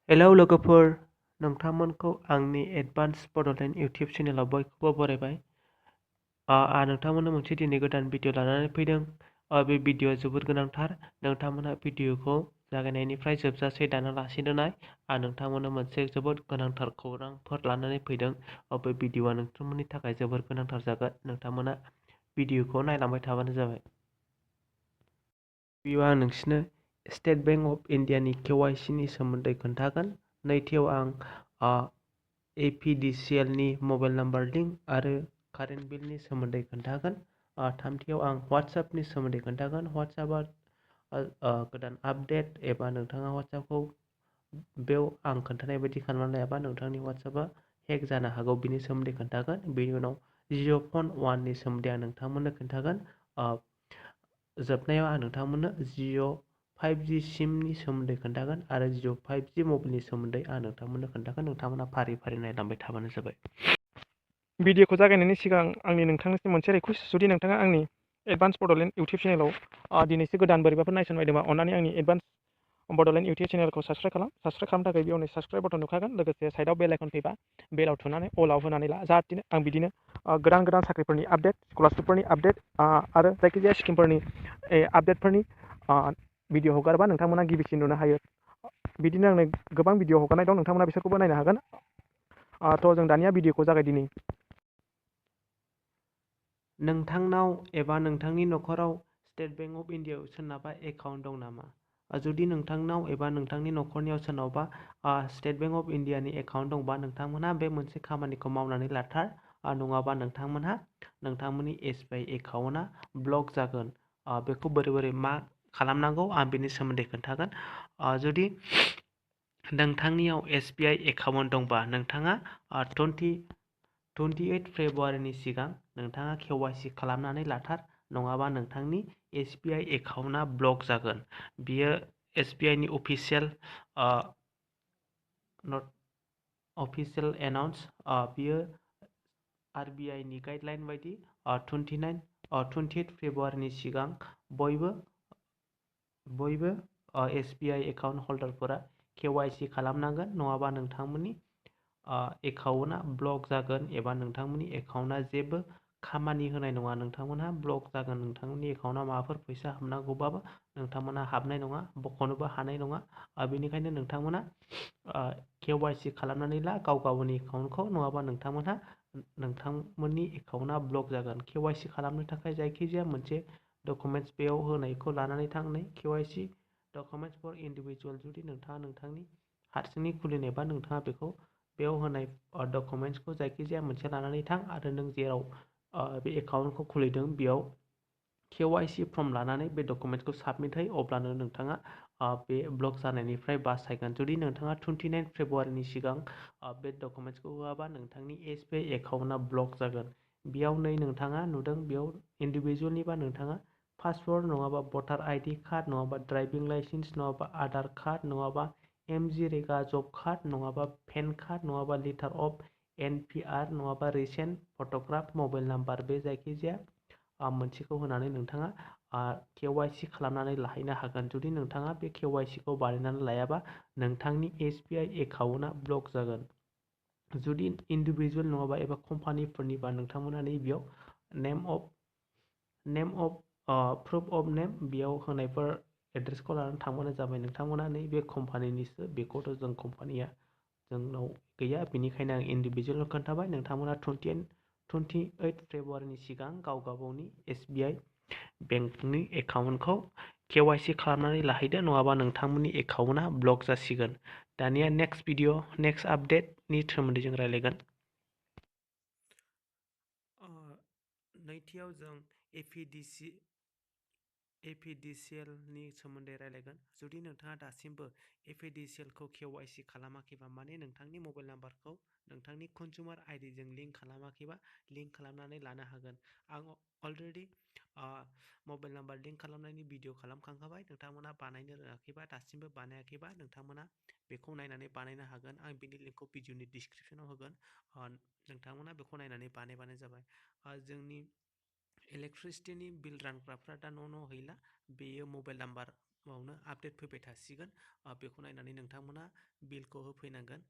Hello लोगोफोर, नोंथांमोनखौ आंनि advance Bodoland YouTube चेनेलाव बयखौबो बरायबाय। आं नोंथांमोननो मोनसे दिनै गोदान भिडिअ लानानै फैदों। बे भिडिअआ जोबोद गोनांथार। नोंथांमोनहा भिडिअखौ जागायनायनिफ्राय जोबजासे दानालासेनो नाय। आं नोंथांमोननो मोनसे जोबोद गोनांथार खौरांफोर लानानै फैदों। बे भिडिअआ नोंथांमोननि थाखाय जोबोद गोनांथार जागोन। नोंथांमोना भिडिअखौ नायलांबाय थाबानो जाबाय। गिबियाव आं नोंसिनो स्टेट बैंक अफ इन्डियानि KYC नि सोमोन्दै खोन्थागोन। नैथियाव आं APDCL नि मबाइल नाम्बार लिंक आरो कारेन्ट बिलनि सोमोन्दै खोन्थागोन। थामथियाव आं WhatsAppनि सोमोन्दै खोन्थागोन। WhatsAppआ गोदान आपडेट एबा नोंथाङा WhatsAppखौ बेयाव आं खोन्थानाय बायदि खालामनानै लायाबा नोंथांनि WhatsAppआ हेक जानो हागौ, बिनि सोमोन्दै खोन्थागोन। बेनि उनाव जिअ फन 1 नि सोमोन्दै आं नोंथांमोननो खोन्थागोन। जोबनायाव आं नोंथांमोननो जिअ 5G सिमनि सोमोन्दै खोन्थागोन आरो जिअ 5G मबाइलनि सोमोन्दै आं नोंथांमोननो खोन्थागोन। नोंथांमोना फारि फारि नायलांबाय थाबानो जाबाय। भिडिअखौ जागायनायनि सिगां आंनि नोंथांनिसिम मोनसे रिक्वेस्ट, जुदि नोंथाङा आंनि एडभान्स बड'लेण्ड इउटिउब चेनेलाव दिनैसो गोदान बोरैबाफोर नायसनबायदोंबा अन्नानै आंनि एडभान्स बड'लेण्ड इउटिउब चेनेलखौ साबस्क्राइब खालाम। साबस्क्राइब खालामनो थाखाय बेयावनो साबस्क्राइब बटन नुखागोन। लोगोसे साइडआव बेल आइकन फैबा बेलाव थुनानै अलाव होनानै ला, जाहाथे आं बिदिनो गोदान गोदान साख्रिफोरनि आपडेट, स्कलारशिपफोरनि आपडेट आरो जायखिजाया स्किमफोरनि आपडेटफोरनि भिडिअ हगारबा नोंथांमोना गिबिसिन नुनो हायो। बिदिनो आंनो गोबां भिडिअ हगारनाय दं, नोंथांमोना बिसोरखौबो नायनो हागोन। थ' जों दानिया भिडिअखौ जागायदिनि। नोंथांनाव एबा नोंथांनि न'खराव स्टेट बैंक अफ इन्डियायाव सोरनाबा एकाउन्ट दं नामा? जुदि नोंथांनाव एबा नोंथांनि न'खरनियाव सोरनावबा स्टेट बैंक अफ इन्डियानि एकाउन्ट दंबा नोंथांमोनहा बे मोनसे खामानिखौ मावनानै लाथार। नङाबा नोंथांमोनहा नोंथांमोननि SBI एकाउन्टआ ब्लक जागोन। बेखौ बोरै मा खालामनांगौ आं बेनि सोमोन्दै खोन्थागोन। जुदि नोंथांनियाव SBI एकाउन्ट दंबा नोंथाङा 28 फेब्रुवारिनि सिगां नोंथाङा KYC खालामनानै लाथार, नङाबा नोंथांनि SBI एकाउन्टआ ब्लक जागोन। बियो SBI नि अफिसियेल एनाउन्स। बियो RBI नि गाइडलाइन बायदि 28 फेब्रुवारिनि सिगां बयबो SBI एकाउन्ट हल्डारफोरा KYC खालामनांगोन, नङाबा नोंथांमोननि एकाउन्टआ ब्लक जागोन एबा नोंथांमोननि एकाउन्टआ जेबो खामानि होनाय नङा। नोंथांमोनहा ब्लक जागोन। नोंथांमोननि एकाउन्टआव माबाफोर फैसा हाबनांगौबाबो नोंथांमोनहा हाबनाय नङा, बख'नोबो हानाय नङा। बेनिखायनो नोंथांमोना KYC खालामनानै ला गाव गावनि एकाउन्टखौ, नङाबा नोंथांमोननि एकाउन्टआ ब्लक जागोन। KYC खालामनो थाखाय जायखिजाया मोनसे डकुमेन्टस बेयाव होनायखौ लानानै थां। KYC documents for individual. जुदि नोंथाङा नोंथांनि हारसिंनि खुलिनायबा नोंथाङा बेखौ बेयाव होनाय डकुमेन्टसखौ जायखिजाया मोनसे लानानै थां आरो नों जेराव बे एकाउन्टखौ खुलिदों बेयाव KYC फर्म लानानै बे डकुमेन्टसखौ साबमिट होयो। अब्लानो नोंथाङा बे ब्लक जानायनिफ्राय बासायगोन। जुदि नोंथाङा 29 फेब्रुवारिनि सिगां बे डकुमेन्टसखौ होआबा नोंथांनि SBI एकाउन्टआ ब्लक जागोन। बेयाव नोंथाङा नुदों, बेयाव इन्डिभिजुवेलनिबा नोंथाङा पासवर्ड नङाबा भटार ID कार्ड नङाबा ड्राइभिं लाइसेन्स नङाबा आधार कार्ड नङाबा MG रेगा जब कार्ड नङाबा पेन कार्ड नङाबा लेटार अफ NPR नङाबा रिसेन्ट फट'ग्राफ, मबाइल नाम्बार, बे जायखिजाया मोनसेखौ होनानै नोंथाङा KYC खालामनानै लाहैनो हागोन। जुदि नोंथाङा बे KYC खौ बानायनानै लायाबा नोंथांनि SBI एकाउन्टआ ब्लक जागोन। जुदि इन्डिभिजुवेल नङाबा एबा कम्पानिफोरनिबा नोंथांमोना नैबेयाव प्रुफ अफ नेम बेयाव होनायफोर एड्रेसखौ लानानै थांबानो जाबाय। नोंथांमोना नैबे कम्पानिनिसो, बेखौथ' जों कम्पानिया जोंनाव गैया, बेनिखायनो आं इन्डिभिजुवेल खोन्थाबाय। नोंथांमोना 28 फेब्रुवारिनि सिगां गाव गावनि SBI बेंकनि एकाउन्टखौ KYC खालामनानै लाहैदो, नङाबा नोंथांमोननि एकाउन्टआ ब्लक जासिगोन। दानिया नेक्स्ट आपडेटनि सोमोन्दै जों रायज्लायगोन। नैथियाव जों APDCL नि सोमोन्दै रायज्लायगोन। जुदि नोंथाङा दासिमबो APDCL खौ KYC खालामाखैबा, माने नोंथांनि मबाइल नाम्बारखौ नोंथांनि कनजुमार ID जों लिंक खालामाखैबा लिंक खालामनानै लानो हागोन। आं अलरेडि मबाइल नाम्बार लिंक खालामनायनि भिडिअ खालामखांखाबाय। नोंथांमोना बानायनो रोङाखैबा, दासिमबो बानायाखैबा नोंथांमोना बेखौ नायनानै बानायनो हागोन। आं बिनि लिंकखौ भिडिअनि डिसक्रिपसनाव होगोन। नोंथांमोना बेखौ नायनानै बानायबानो जाबाय। जोंनि इलेक्ट्रिसिटिनि बिल रानग्राफ्रा दा न' हैला। बेयो मबाइल नाम्बार समावनो आपडेट फैबाय थासिगोन। बेखौ नायनानै नोंथांमोना बिलखौ होफैनांगोन।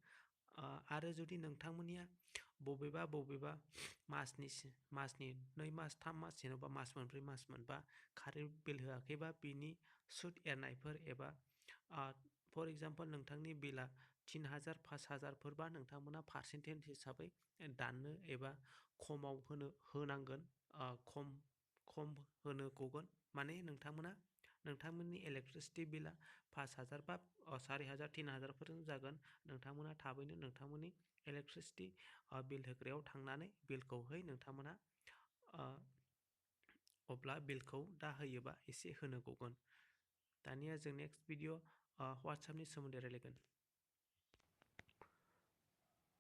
आरो जुदि नोंथांमोननिया बबेबा मासनि 2 मास 3 मास जेन'बा मास मोनब्रै मास मोनबा कारेन्ट बिल होआखैबा बिनि सुद एरनायफोर एबा फर एग्जाम्पल नोंथांनि बिला 3000 5000फोरबा नोंथांमोना पार्सेन्टेज हिसाबै दाननो एबा खमाव होनांगोन। खम होनो गगोन माने नोंथांमोननि इलेक्ट्रिसिटि बिला 5000 बा 4000 3000फोरजों जागोन। नोंथांमोना थाबैनो नोंथांमोननि इलेक्ट्रिसिटि बिल होग्रायाव थांनानै बिलखौहाय नोंथांमोना अब्ला बिलखौ दा होयोबा एसे होनो गगोन। दानिया जों नेक्स्ट भिडिअ WhatsAppनि सोमोन्दै रायलायगोन।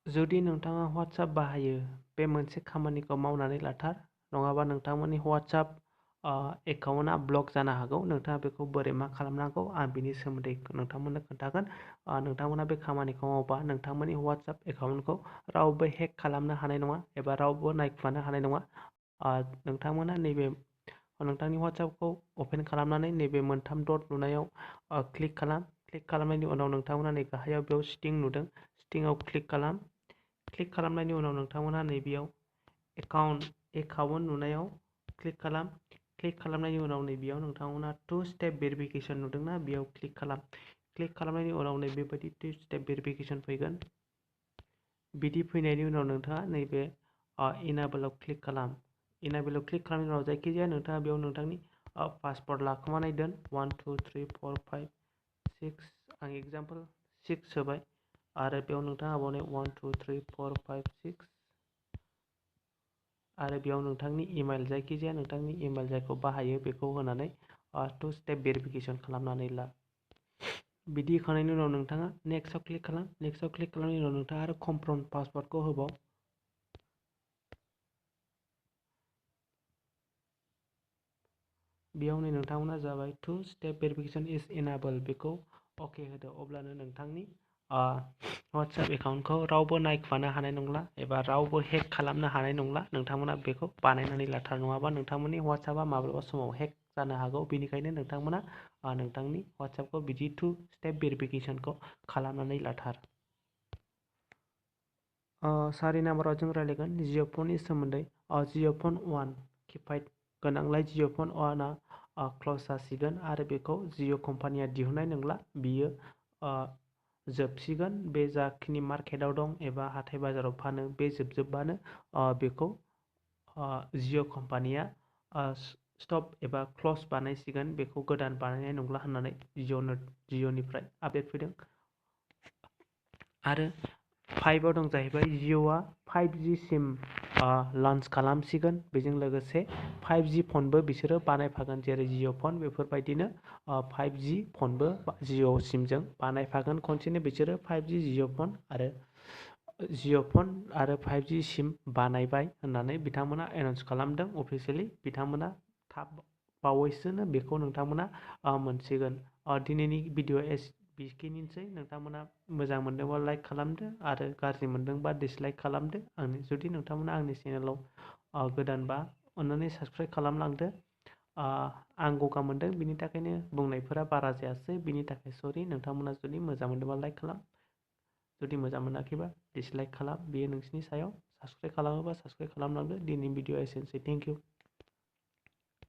जुदि नोंथाङा WhatsApp बाहायो बे मोनसे खामानिखौ मावनानै लाथार, नङाबा नोंथांमोननि WhatsApp एकाउन्टआ ब्लक जानो हागौ। नोंथाङा बेखौ बोरै मा खालामनांगौ आं बिनि सोमोन्दै नोंथांमोननो खोन्थागोन। नोंथांमोना बे खामानिखौ मावोबा नोंथांमोननि WhatsApp एकाउन्टखौ रावबो हेक खालामनो हानाय नङा एबा रावबो नायखुमानो हानाय नङा। नोंथांमोना नैबे नोंथांनि WhatsAppखौ अपेन खालामनानै नैबे मोनथाम डट नुनायाव क्लिक खालाम। क्लिक खालामनायनि उनाव नोंथांमोना नै गाहायाव बेयाव सेटिं नुदों, सेटिंआव क्लिक खालाम। क्लिक खालामनायनि उनाव नोंथांमोना नैबेयाव एकाउन्ट नुनायाव क्लिक खालाम। क्लिक खालामनायनि उनाव नैबेयाव नोंथांमोना 2 स्टेप भेरिफिकेसन नुदोंना, बेयाव क्लिक खालाम। क्लिक खालामनायनि उनाव नैबेबायदि 2 स्टेप भेरिफिकेसन फैगोन। बिदि फैनायनि उनाव नोंथाङा नैबे इनाबोलाव क्लिक खालाम। इनाबोलाव क्लिक खालामनायनि उनाव जायखिजाया नोंथाङा बेयाव नोंथांनि पासवर्ड लाखोमानाय दोन। 1 2 3 4 5 6 आं एग्जाम्पल 6 सोबाय आरो बेयाव नोंथाङा हाबावनाय 1 2 3 4 5 6 आरो बेयाव नोंथांनि इमेल जायखिजाया नोंथांनि इमेल जायखौ बाहायो बेखौ होनानै 2 स्टेप भेरिफिकेसन खालामनानै ला। बिदि होखांनायनि उनाव नोंथाङा नेक्स्टआव क्लिक खालाम। नेक्स्टआव क्लिक खालामनायनि उनाव नोंथाङा आरो कनफार्म पासवर्डखौ होबाव। बेयावनो नोंथांमोना जाबाय 2 स्टेप भेरिफिकेसन इज इनेबल, बेखौ अके होदो। अब्लानो नोंथांनि WhatsApp एकाउन्टखौ रावबो नायखुमानो हानाय नंला एबा रावबो हेक खालामनो हानाय नंला। नोंथांमोना बेखौ बानायनानै लाथार, नङाबा नोंथांमोननि WhatsAppआ माब्लाबा समाव हेक जानो हागौ। बेनिखायनो नोंथांमोना नोंथांनि WhatsAppखौ बिदि 2 स्टेप भेरिफिकेसनखौ खालामनानै लाथार। 4 नाम्बाराव जों रायलायगोन जिअ' फननि सोमोन्दै। जिअ' फन 1 किपेड गोनांलाय जिअ' फन 1आ क्लस जासिगोन आरो बेखौ जिअ' कम्पानिया दिहुननाय नंला। बियो जोबसिगोन। बे जाखिनि मार्केटआव दं एबा हाथाय बाजाराव फानो बे जोबजोबबानो बेखौ जिअ' कम्पानिया स्टप एबा क्लस बानायसिगोन। बेखौ गोदान बानायनाय नंला होननानै जिअ'निफ्राय आपडेट फैदों। आरो 5आव दं जाहैबाय जिअ'आ 5G सिम लन्च खालामसिगोन। बेजों लोगोसे 5G फनबो बिसोरो बानायफागोन, जेरै जिअ' फन बेफोरबायदिनो 5G फनबो जिअ' सिमजों बानायफागोन। खनसेनो बिसोरो 5G जिअ' फन आरो 5G सिम बानायबाय होननानै बिथांमोना एनाउन्स खालामदों अफिसियेलि। बिथांमोना बावैसोनो बेखौ नोंथांमोना मोनसिगोन। दिनैनि भिडिअ बेखिनिसै। नोंथांमोना मोजां मोनदोंबा लाइक खालामदो आरो गाज्रि मोनदोंबा डिसलाइक खालामदो। जुदि नोंथांमोना आंनि चेनेलाव गोदानबा अननानै साबस्क्राइब खालामलांदो। आं गगा मोनदों, बिनि थाखायनो बुंनायफोरा बारा जायासै, बिनि थाखाय सरि। नोंथांमोना जुदि मोजां मोनदोंबा लाइक खालाम, जुदि मोजां मोनाखैबा डिसलाइक खालाम, बेयो नोंसिनि सायाव। साबस्क्राइब खालामोबा साबस्क्राइब खालामलांदो। दिनैनि भिडिअ एसेनोसै। Thank you.